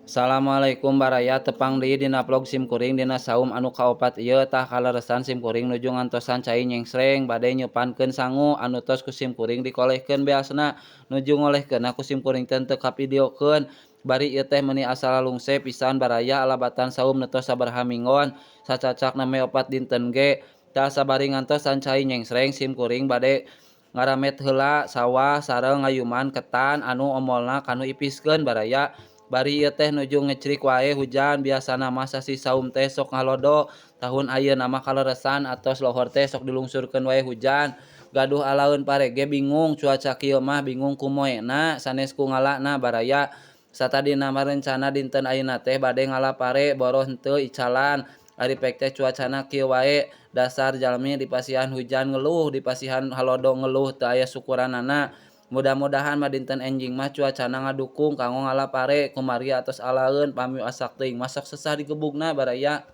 Assalamualaikum baraya, tepang deui dina vlog sim kuring dina saum anu kaopat ieu. Tah, kaleresan sim kuring nuju ngantosan cai nyengsreng, bade nyeupankeun sangu anu tos ku sim kuring dikolehkeun beasna. Nuju ngolehkeunna ku sim kuring teh teu kavideokeun, bari ieu teh meuni asa lalungse pisan baraya, alabatan saum nu tos sabaraha minggon, sacacak nembe 4 dinten ge. Tah, sabari ngantosan cai nyengsreng, sim kuring bade ngaramet heula sawah sareng ngayuman ketan anu omolna kanu ipiskeun baraya. Bari ieu teh nuju ngecrik wae hujan. Biasana mah sasih saum teh sok ngalodo, tahun ayeuna mah kaleresan atos lohor teh sok dilungsurkeun wae hujan. Gaduh alaeun pare ge bingung, cuaca kieu mah bingung ku moena sanes ku ngalana baraya. Satadina mah rencana dinten ayeuna teh bade ngala pare, boroh henteu icalan, ari pek teh cuacana kieu wae. Dasar jalmi, dipasihan hujan ngeluh, dipasihan halodo ngeluh, teu aya syukuranana. Mudah-mudahan mah dinten enjing mah cuacana ngadukung kanggo ngala pare, kumargi atos alaeun. Pami asak teuing mah sok sesah digebugna baraya.